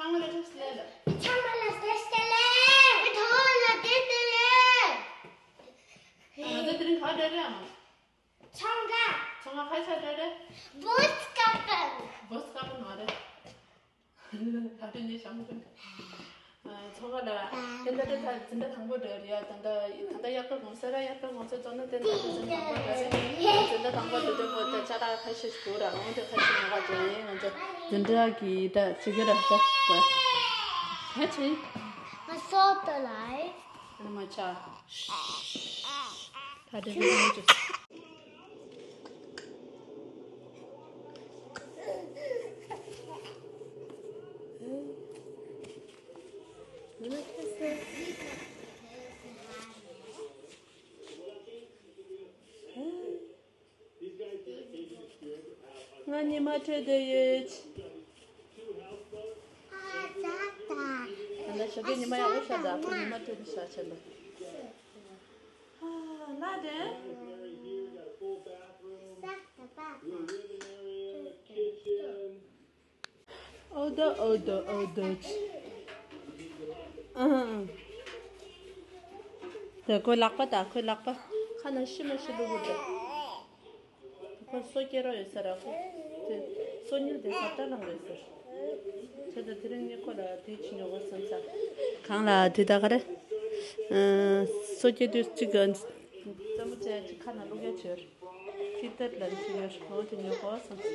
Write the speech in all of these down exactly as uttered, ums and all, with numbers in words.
ཚང་མ་ལ་བཀྲ་ཤིས་བདེ་ལེགས། ཚང་མ་ལ་བཀྲ་ཤིས་བདེ་ལེགས། ཚང་མ་ལ་བཀྲ་ཤིས་བདེ་ལེགས། ཨ། ང་ཚོ་དེ་རིང་ག་པར་འགྲོ་རེད་ཨ་མ། ཚོང་ཁང་། ཚོང་ཁང་ག་ས་འགྲོ་རེད། བོས་ཀ་པན། བོས་ཀ་པན་མ་རེད། ད་དུང་ནི་ཤང་ཀྲང་། ཨ། ཚོང་ཁང་ལ། དེ་འདྲ་དེ་ད་འཛིན་གྲྭ་དང་པོ་འགྲོ་རེད་ཡ། ད་ལྟ་ད་ལྟ་དབྱར་ཁ་གུང་སེང་ར། དབྱར་ཁ་གུང་སེང་ཚོགས་ན་དེ་འདྲ་དེ་འཛིན་གྲྭ་དང་པོ་འགྲོ་རེད། འཛིན་གྲྭ་དང་པོ་འགྲོ་དུས་ཁོ་ད་ཅ་ལག་ཁ་ཤས་ཤིག་དགོས་ར། འོང་དེ་ཁ་ཤས་ཉོ་ག་འགྲོ་ཡིན། ང་ཚོ་འཛིན་གྲྭ་གི་ད་ཅི་ག་ར་ད་ག་ཆེ། ང་སོ་ད་ལ་ཨེ། ཨ་མ་ཆ། ད་དེ་འདྲ་མ་བྱེད། ང་ཉི་མ་འཕྲོད་བསྡད་ཡོད། ད་ལྟ་ཞོགས་ཀས་ཉི་མ་ཡག་པོ་ཤར་འདུག་ཁོ་ཉི་མ་འཕྲོད་ནས་ཤར་ཕྱིན་པ། ཨ། ལ་དེ། ཨོ་ད་ཨོ་ད་ཨོ་ད། ཨ། ཨ། དེ་ཁོའི་ལག་པ་ད། ཁོའི་ལག་པ་ཁ་ན་ཤི་མ་ཤི་ལུ་གུ་དེ། ཁོ་སོ་སྐྱེ་རོགས་ཡོད་ས་ར། ཁོ་དེ་སོ་ཉིལ་དེ་ས་བཀྲ་ལང་རེད་ཟེར། ཁྱེད་ད་དེ་རིང་ངས་ཁོ་ལ་དེ་ཅི་ཉོ་གོ་བསམ་ས། གང་ལ་དེ་ད་ག་རེ། ཨ། སོ་སྐྱེ་དུས་གཅིག་གི་རྩེད་མོ་རྩེ་ཡ་ཅིག་ཁ་ན་བླུག་ཡ་ཅིག་ཡོད། ཅི་ལྟར་ལ་ཅི་ཡོད། འོ་དེ་ཉོ་གོ་བསམ་ས།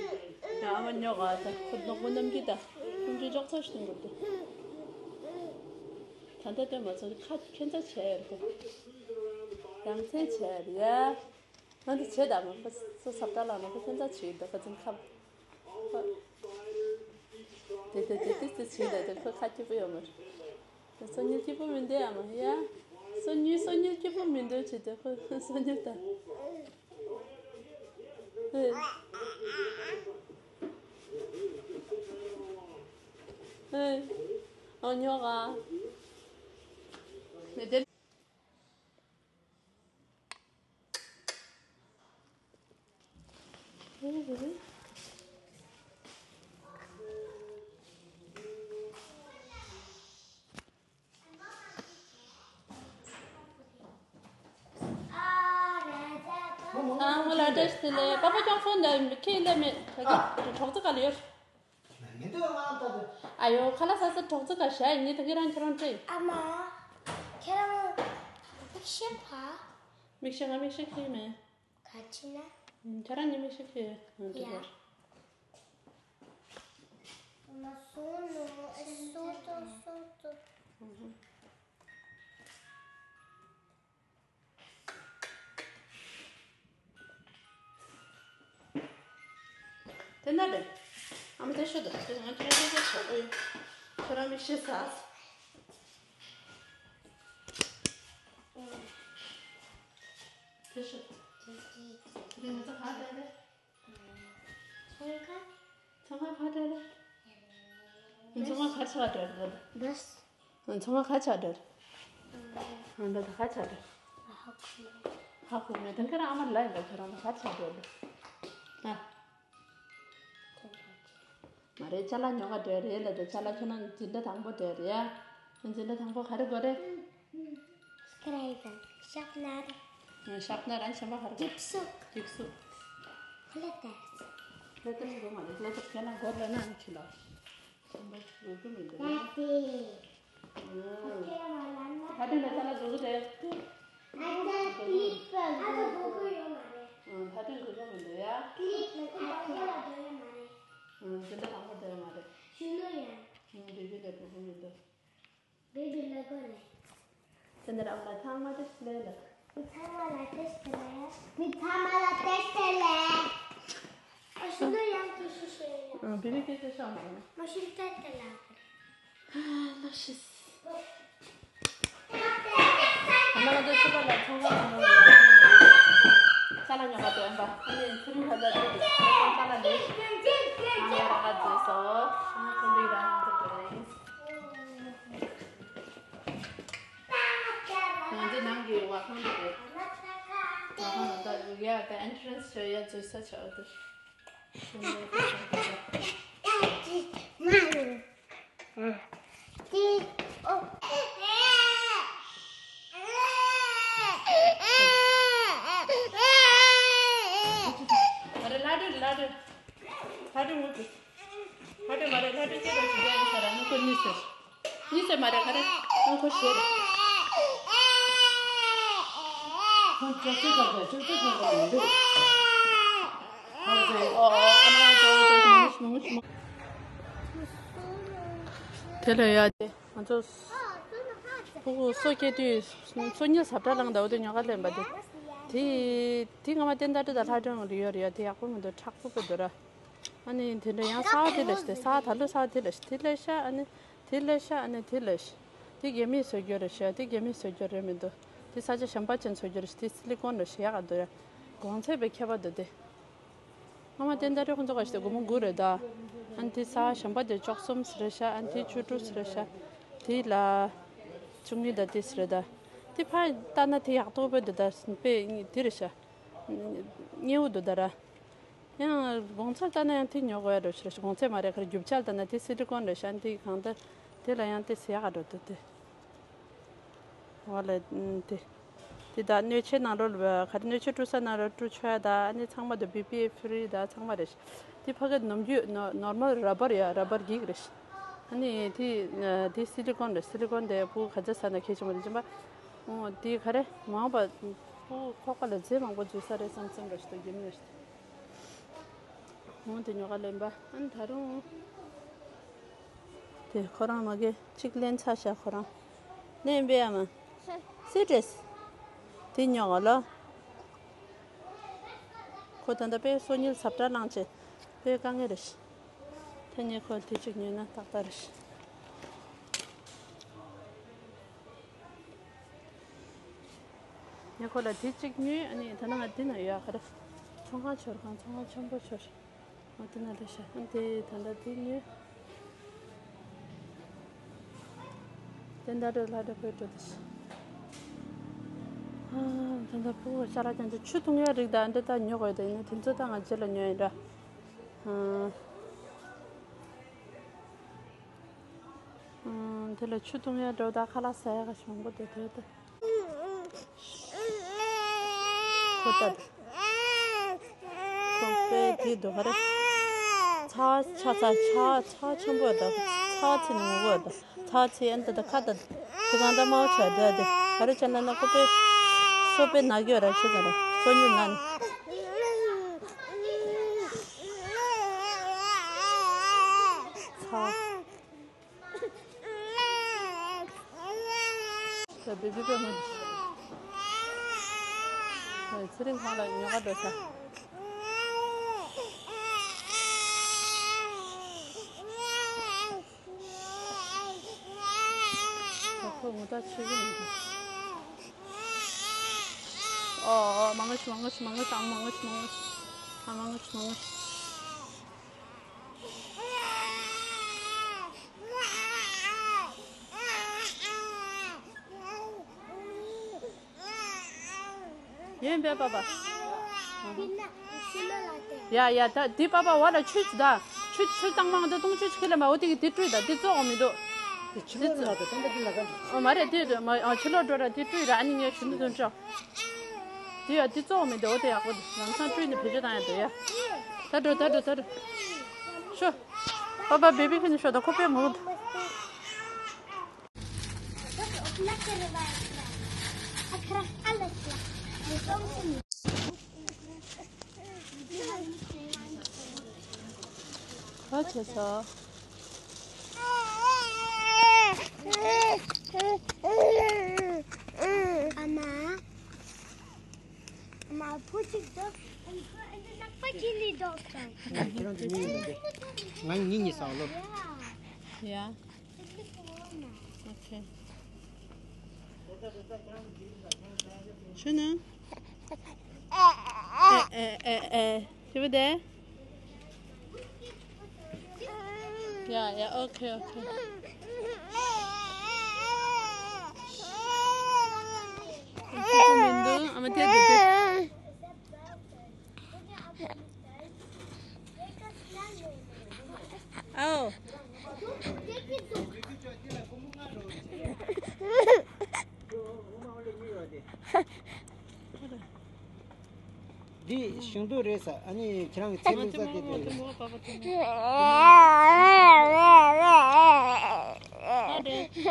ཡང་ཨ་མ་ཉོ་ག་ད་ཁོ་ནོར་བུ་རྣམ་རྒྱལ་ད་རྣམ་རྒྱལ་ཅོག་ཙག་ཞིག་འདུག་དེ། ད་ལྟ་དེ་མ་ཚོ་ཁ་ཁྱད་མཚར་བྱས་ཡོད་ཁོ། རང་བཙན་བྱས་ཡོད་ཡ། ང་འདི་བྱེད་དང་མ་ཁོ་སོ་ས་བཀྲ་ལང་ན་ཁོ་ཁྱད་མཚར་བྱེད་ད་ཁ་འཛིན་ཁམས། དེ་དེ་དེ་དེ་དེ་བྱེད་ད་དེ་ཁོ་ཁ་སྐྱིད་པོ་ཡོད་མ་རེད། སོ་ཉིལ་སྐྱིད་པོ་མི་འདུག་ཨ་མ་ཡ། སོ་ཉིལ་སོ་ཉིལ་སྐྱིད་པོ་མི་འདུག་བྱེད་དེ་ཁོ་སོ་ཉིལ་ད། ཨེ། ཨེ། ཨོ་ཉོ་ག། མི་དེ། ཚང་མ་ལ་བཀྲ་ཤིས་བདེ་ལེགས། པ་ཕ་ཀྱང་ཚོ་འདི་ཁྱེད་ལས་མེད། ད་གི་གྲོགས་ཚོ་ག་ལ་ཡོད། མི་འདུག་ང་ལྟ་དུས། ཨ་ཡོ། ཁ་ལག་ཟ་ས་གྲོགས་ཚོ་ག་བཞག་ཡིན་ནི། ད་གི་རང་ཁྱེད་རང་སྤྲད། ཨ་མ། ཁྱེད་རང་མིག་ཤེལ་ཕ། མིག་ཤེལ། ང་མིག་ཤེལ་ཁྱེར་མེད། ག་ཅི་ན། ཁྱེད་རང་ནི་མིག་ཤེལ་ཁྱེར། ང་འགྲིག་ཡ། ག་མ་སོང་ནོ། ཨེ་སོ་ཏོ་སོ་ཏོ། དེ་ན་རེད། ཨ་མ་དེ་ཤོད་དོ། དེ་ང་ཁྱོད་ཁྱོད་ཁྱོད་ཆོག་གི་ཡོད། ཁྱོད་རང་མིག་ཤེལ་ཟ། དེ་ཤོད་དོ། དེ་ང་ཚོ་ག་བསྡད་རེད། ཚོང་ཁང་། ཚོང་ཁང་ག་བསྡད་རེད། ཚོང་ཁང་ག་ཆགས་འགྲོ་རེད། ཚོང་ཁང་ག་ཆགས་འགྲོ་རེད། ཨ་ད་ད་ག་ཆགས་འགྲོ། ཧ་གོ་མེད། དེང་ག་རང་ཨ་མ་ལ་ཡིན་པ་ཁྱོད་རང་ད་ག་ཆགས་འགྲོ་རེད། ཨ། མ་རེད། ཅ་ལག་ཉོ་ག་འགྲོ་རེད་ལ། ད་ཅ་ལག་ཁྱོད་རང་འཛིན་གྲྭ་དང་པོ་འགྲོ་རེད་ཡ། འཛིན་གྲྭ་དང་པོ་ག་རེ་དགོས་རེད། སྐེ་རགས་དང་ཤར་ནར། ཤར་ནར། རང་གཞན་པ་ག་རེ་དགོས། འགྱིབ་གཟུགས། འགྱིབ་གཟུགས། ལེ་ཏར། ལེ་ཏར་དགོས་མ་རེད། ལེ་ཏར་ཁྱོད་རང་དགོས་ལབ་ན་ཨ་ནི་ཁྱོད་ལ། གཞན་པ་དགོས་ཀྱི་མི་འདུག་ཡ། ད་དེ་ལ་ཅ་ལག་དགོས་ཀྱི་རེད། ཨ་ད་ཀི་ལིབ་པར་དགོས། ཨ་ད་དགོས་ཀྱི་ཡོད་མ་རེད། ཨ་ད་དེ་དགོས་ཀྱི་མི་འདུག་ཡ། ཀི་ལིབ་པར་ཨ་ད་ལ་དགོས་ཡོད་མ་རེད། ཨ་འཛིན་གྲྭ་དང་པོ་དགོས་ཡོད་མ་རེད། གཞོན་ནུ་ཡ། ཨ་བེ་བི་ལ་དགོས་ཀྱི་མི་འདུག་བེ་བི་ལ་དགོས་རེད། དེ་འདྲ་ཨ་མ་ལ་ཚང་མ་བཀྲ་ཤིས་བདེ་ལེགས། མི་ཚང་མ་ལ་བཀྲ་ཤིས་བདེ་ལེགས། མི་ཚང་མ་ལ་བཀྲ་ཤིས་བདེ་ལེགས། ཨ་ཞུ་ལོ་ཡང་སྐད་ཤོད་ཤོད་ཡ། ཨ་བེ་བི་སྐད་ཤོད་ཤོད་མ། མ་ཤུལ་ཏ་ཏ་ལ། ཨ་ལགས་ཤིས། ཨ་མ་ང་ཚོ་ཕྱུ་པ་ལ་ཚོང་ཁང་ལ་ནོར་ཡོད། ཅ་ལག་ཉོ་ག་འགྲོ་ཡིན་པ། ཨ་ནི་ཚེ་རིང་ཁ་ལག་འགྲོ་དུས་ཅ་ལག་འདི། ང་ལ་རག་འདི་སོ། ཨ་ཁོ་འདི་རང་ང་ཚོ་འགྲོ་ཡིན། ང་ཚོ་ནང་གི་བ་ཁང་དེ་རེད། བ་ཁང་ནང་ད་ཡ་ད་ཨེན་ཊི་རན་སི་བྱེད་ཡ་འཛུལ་ས་བྱ་འོ་དེ། གཉིད་སད། གཉིད་སད་མ་རེད་ག་རེ། ཨང་ཁོ་ཞེད། ཁོ་ཅོག་ཙེ་ག་ཅོག་ཙེ་ག་ག་མི་འདུག་ཨོ་ཨོ་ཨ་མ་ཅོག་ཅོག་མང་ངུ་མང་ངུ་མང་། དེ་ལ་ཡ་དེ་ང་ཚོ་ཕྲུ་གུ་སོ་སྐྱེ་དུས་སོ་གཉིད་ཟབ་དྲག་ལངས་འདུག་དེ་ཉོ་ག་ལེན་པ་དེ། དེ་དེ་ངོ་མ་བསྟན་དར་དང་ལྷ་སྒྲོན་རེད་ཡོད་རེད་ཡ། དེ་ཡག་པོ་མི་འདུག་ཁྲག་པོ་དཔེ་འདུག་ར། ཨ་ནི་དེ་འདྲ་ཡང་ས་བ་དེ་ལ་ཤི་དེ་ས་བ་ད་ལོ་ས་བ་དེ་ལ་ཤི་དེ་ལ་ཤ་ཨ་ནི་དེ་ལ་ཤ་ཨ་ནི་དེ་ལ་ཤི། དེ་རྒྱ་མིས་བཟོ་རྒྱུ་རེད་ཤ། དེ་རྒྱ་མིས་བཟོ་རྒྱུ་རེད་མི་འདུག་དེ་ས་ཆ་གཞན་པ་ཅན་བཟོ་རྒྱུ་རེད་ཤ། དེ་སི་ལི་ཀོན་རེད་ཤ། ཡག་ག་འདུག་ཡ། གོང་ཚད་དཔེ་ཁྱད་པར་འདུག་དེ། ཨ་མ་བསྟན་དར་རེད་ཁོང་ཚོ་ག་ཤི་དེ་སྒོར་མོ་དགུ་རེད་ད། ཨ་ནི་དེ་ས་བ་གཞན་པ་དེ་བཅུ་གསུམ་ཟེར་རེད་ཤ། ཨ་ནི་དེ་བཅུ་དྲུག་ཟེར་རེད་ཤ། དེ་ལ་བཅུ་གཉིས་ད་དེ་ཟེར་རེད་ད། དེ་ཕར་ལྟ་ན་དེ་ཡག་ཏོག་དཔེ་འདུག་ད་དཔེ་དེ་རེད་ཤ། སྙན་པོ་འདུག་ད་ར། ཡང་གོང་ཚད་ལྟ་ན་ཡང་དེ་ཉོ་དགོས་ཡ་འགྲོ་ཕྱིར། གོང་ཚད་མ་རེད་ཁར་རྒྱུ་ཆ་ལྟ་ན་དེ་སི་ལི་ཀོན་རེད་ཤ། དེ་གང་ལྟར་དེ་ལ་ཡང་དེ་ཟེ་ཡག་ག་འགྲོ་འདུག་དེ། འོ་ལ་དེ། དེ་ད་སྣོད་ཆས་ནང་ལོགས་ལ་ག་རེ་སྣོད་ཆས་བཀྲུ་ས་ནང་ལོགས་བཀྲུ་ཆོག་ཡ་ད། ཨ་ནི་ཚང་མ་དུ་བི་པི་ཨེ་ཧྥི་རི་ད་ཚང་མ་རེད་ཤ། དེ་ཕ་གི་ནམ་རྒྱུན་ནོ་ནོར་མལ་ར་བར་ཡ་ར་བར་གྱིག་རེད་ཤ། ཨ་ནི་དེ་དེ་སི་ལི་ཀོན་རེད། སི་ལི་ཀོན་དེ་ཕྲུ་གུ་ག་ཚོད་ཟ་ན་གལ་ཆེན་པོ་རེད་ཅེས་པ། འོ་དེ་ག་རེ་མང་པ་ཕྲུ་གུ་ཁོག་པ་ལ་རྫས་མང་པོ་འཛུལ་ས་རེད་བསམ་བསམ་རེད་ཤ། ད་རྒྱུ་མེད་ཤ། འོ་དེ་ཉོ་ག་ལེན་པ། ཨ་ནི་ད་རུང་དེ་ཁོ་རང་མ་གི་གཅིག་ལེན་ཚར་ཤག་ཁོ་རང་ལེན་པས་ཨ་མ། སི་ཏྲེས། དེ་ཉོ་ག་ལོ། ཁོ་ད་ལྟ་དཔེ་སོ་གཉིད་ཟབ་དྲག་ལངས་བྱས་དཔེ་དཀའ་ངལ་རེད་ཤ། ད་ངས་ཁོ་དེ་གཅིག་ཉོས་ན་ཏག་ཏག་རེད་ཤ། ངས་ཁོ་ལ་དེ་གཅིག་ཉོས། ཨ་ནི་ད་ནང་ང་འདི་ན་ཡོད་ག་རེ། ཚོང་ཁང་ཆོར་གང་ཚོང་ཁང་ཆེན་པོ་ཆོར། ཨ་དེ་ན་དེ་ཤ། ཨ་དེ་ད་ལྟ་དེ་ཉོས། དེ་འདྲ་རེད་ལ་རེད་པོའི་འགྲོ་དེ་ཤ། ཨ་ད་ལྟ་ཕྲུ་གུ་ཤ་ར་ཅན་དེ་ཆུ་འཐུང་ཡ་རིགས་ད་འདི་ད་ཉོ་དགོས་དེ་ཡིན་ན་དེ་ཚོ་ད་ང་རྗེས་ལ་ཉོ་ཡིན་ར། ཨ། ཨང་། དེ་ལ་ཆུ་འཐུང་ཡ་འགྲོ་ད་ཁ་ལག་ཟ་ཡ་ག་ཞིག་མང་པོ་འདུག་དེ་ད། ཁོ་ད། ཁོ་པའི་དེ་འདུག་ག་རེ། ཚ་ཚ་ཚ་ཚ་ཚ་ཆེན་པོ་འདུག་ཚ་ཚེ་ནི་ངུ་གོ་འདུག་ཚ་ཚེ་ཨན་ད་ད་ཁ་ད། དེ་གང་ད་མའོ་ཆ་ད་དེ་ག་རེ་ཆ་ན་ན་ཁོ་པའི་སོ་པའི་ན་གི་ར་ཆེ་ད་ར་སོ་ཉུ་ན་ནི། ཚ། ད་བི་བི་པ་མ། ཚེ་རིང་ཁང་ལ་ཉོ་ག་འགྲོ་ས། ད་ཁོ་ངོ་ད་ཆེ་གི་མི་འདུག་ཨོ་ཨོ་མང་ངོ་ཤི་མང་ངོ་ཤི་མང་ངོ་ཤི་ཨང་མང་ངོ་ཤི་མང་ངོ་ཤི། ཨ་མང་ངོ་ཤི་མང་ངོ་ཤི། ཡིན་པས་པ་པ། ཡ་ཡ་ད་འདི་པ་པ་བ་ལ་ཆུ་ཆུ་ད། ཆུ་ཆུ་གཙང་མ་འདི་བཏུང་ཆུ་ཆུ་ཁེ་ལ་མ་འོ་དེ་གི་དེ་བཀྲུས་ད་འདི་བཙོག་མི་འདུག་ཕྱི་ལོགས་ལ་དེ་ད་འདི་ལ་ག་འདྲ། ཨ་མ་རེད་དེ་མ་ཨ་ཕྱི་ལོགས་འགྲོ་ར་དེ་བཀྲུས་ར་ཨ་ནི་ངས་ཞུ་འདི་དོན་ཅོག་དེ་ཡ་དེ་བཙོག་མི་འདུག་འོ་དེ་ཡག་པོ་འདུག་ལམ་སང་བཀྲུས་ནས་བེད་སྤྱོད་བཏང་ཡ་འདུག་ཡ། ད་འགྲོ་ད་འགྲོ་ད་འགྲོ། ཤོ། པ་པ་བེ་བི་ཁེ་ནི་ཤོ་ད་ཁོ་པའི་ངོ་། ག་བྱས་སོ། ཨ་མ། ཨ་མ་བུ་གཅིག་འདུག་ཨ་མ་ཁོ་ཨ་འདི་ནག་པ་གཅིག་ནི་འདུག་ང་གཉིས་གཉིས་ཟ་ལོ། ཡ། ཨོ་ཁེ། ཆུ་ནང་། ཨེ་ཨེ་ཨེ་ཨེ། ཆུ་བུ་དེ། ཡ་ཡ་ཨོ་ཁེ་ཨོ་ཁེ། ཆུ་བུ་མི་འདུག་ཨ་མ་དེ་དེ་དེ། ཨའོ། འདི་ཞིང་དུ་རེད་ས། ཨ་ནི་ཁྱེད་རང་གི་ཚེ་ལུགས་ས་དེ་དེ།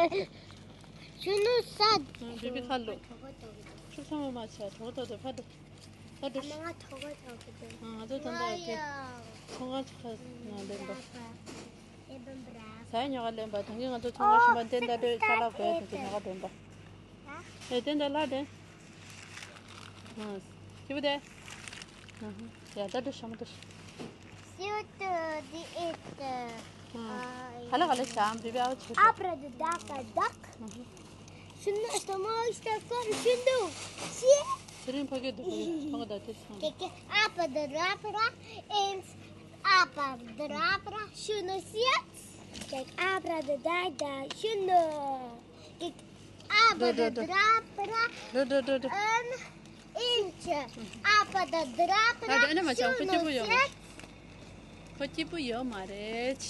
ཆུ་ནུ་ས། ཨ། བི་བི་ཁ་ལོ། ཁྲུག་ཚང་མ་མ་ཆ་གྲོགས་ཏོ་ཏོ་ཕ་དོ། ད་དོ། ཨ་མ་ང་གྲོགས་ཏོ་ཏོ་གི་དོ། ཨ། ང་ཚོ་ད་ལྟ་དེ་ཚོང་ཁང་ཆ་ཁ་ནང་ལེན་པ། ས་ཡ་ཉོ་ག་ལེན་པ། ད་གིན་ང་ཚོ་ཚོང་ཁང་ཞིམ་པ་དེ་འདྲ་དོ་ཅ་ལག་བས་དེ་ཉོ་ག་ལེན་པ། ཨེ། དེ་འདྲ་ལ་དེ། ཨ། སྐྱིད་པོ་དེ། ཨ། ཡ། ད་དོ་ཤ་མ་དོ། སིའུ་ཏུ་དི་ཨེ་ཏུ། ཨ། ག་ལ་ག་ལ་ཤ་བི་བི་ཨ་ཆུ། Abracadabra, duck. ཨ། Şunu, tamam işte, sonra şunu. Şey. ཚེ་རིང་ཕ་གི་འདུག་གི་ཕ་གི་ད་དེ་ཚང་། Keke, abracadabra, and abracadabra, şunu, şey. Keke, abracadabra, şunu. Keke, abracadabra, འགྲོ་འགྲོ་འགྲོ། འགྲོ་འགྲོ་འགྲོ་འགྲོ། ཨན། ཨིན་ཅི། ཨ་པ་ད་དི་ར་པ་ད། ཨ། འདི་ནི་མ་བྱང་ཁོ་སྐྱིད་པོ་ཡོད་མ་རེད། ཁོ་སྐྱིད་པོ་ཡོད་མ་རེད།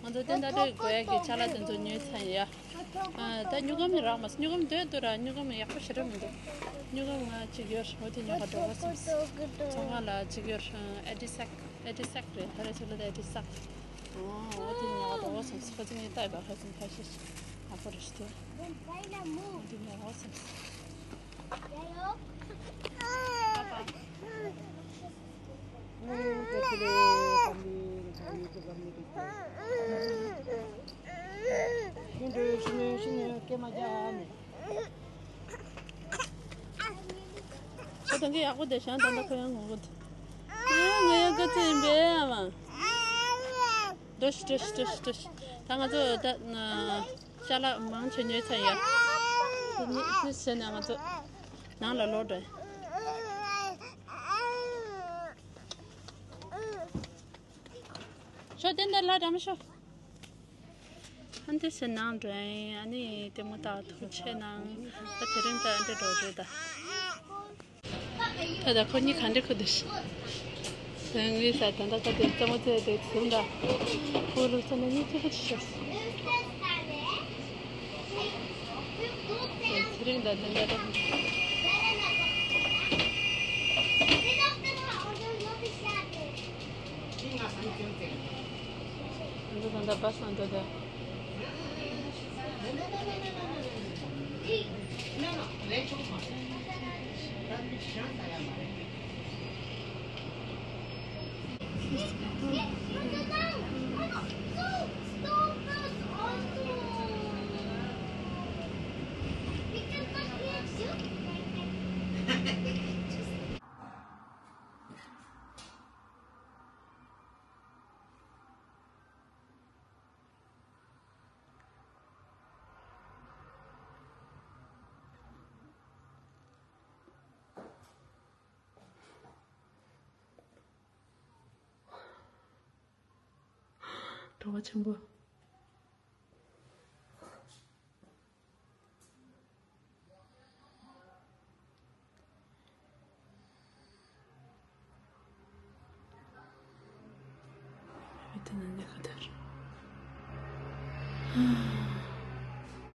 ང་ཚོ་དེ་འདྲ་འདྲ་དགོས་ཡ་གི་ཅ་ལག་དེ་ཚོ་ཉོས་ཚར་ཡ། ཨ། ད་སྨྱུག་སྒམ་རག་མ་སོང་། སྨྱུག་སྒམ་འདོད་འདུག་ར། སྨྱུག་སྒམ་ཡག་པོ་ཞེ་དྲག་མི་འདུག་སྨྱུག་སྒམ་ང་གཅིག་ཡོད། འོ་དེ་ཉོ་ག་འགྲོ་དགོས་བསམས་སོང་། ཚོང་ཁང་ལ་གཅིག་ཡོད། ཨ། ཨེ་ཌི་སེག་ཨེ་ཌི་སེག་རེད། ད་རེས་ཚོ་ལ་ད་ཨེ་ཌི་སེག་འོ་དེ་ཉོ་ག་འགྲོ་དགོས་བསམས་སོང་། ཁོ་ཚོ་ངའི་ལྟ་ཡི་བ། ཁ་སང་ཁ་ཤས་ཤིག་ཨ་ཁོ་རེ་ཞིག་དེ། འོ་དེ་ཉོ་ག་འགྲོ་དགོས་བསམས་སོང་། ཁོ་ཐང་གི་ཡག་པོ་དེ་ཤང་ད་ལྟ་ཁོ་ཡང་ངོ་གོ་ཐུ། ཨ། ངོ་ཡང་ག་ཚོད་ཡིན་པས་ཨ་མ། འགྲོ་ཤི་འགྲོ་ཤི་འགྲོ་ཤི་འགྲོ་ཤི། ད་ང་ཚོ་ད་ན་ཅ་ལག་མང་ཆེ་ཉོས་ཚར་ཡ། དེ་ནི་དེ་བྱས་ན་ང་ཚོ་ནང་ལ་ལོག་འགྲོ་ཡ། ཤོག་དེ་འདྲ་ལ་འགྲོ་མི་ཤོག་ཨ་འདི་ཕྱི་ནང་འགྲོ་ཡིན། ཨ་ནི་ལྟད་མོ་ལྟ་ཐུགས་རྗེ་གནང་། ད་དེ་རིང་ད་ཨ་འདྲ་འགྲོ་རེད་ད། ད་ད་ཁོ་གཉིས་ག་འདྲ་ཁུ་འདུག་ཤི། ད་ངའི་ས་ད་ད་ད་དེ་ལྟད་མོ་ཙེ་དེ་ཚུན་ད་ཁོ་ལུག་ཚ་ན་གཉིས་ཚེ་ཁུ་ཆི་ཤི། དེ་རིང་ད་ད་ད་ད། འདི་ད་ད་བ་སང་ད་ད། གྲོད་པ་ཆེན་པོ། དེ་ན་ནི་ག་དར།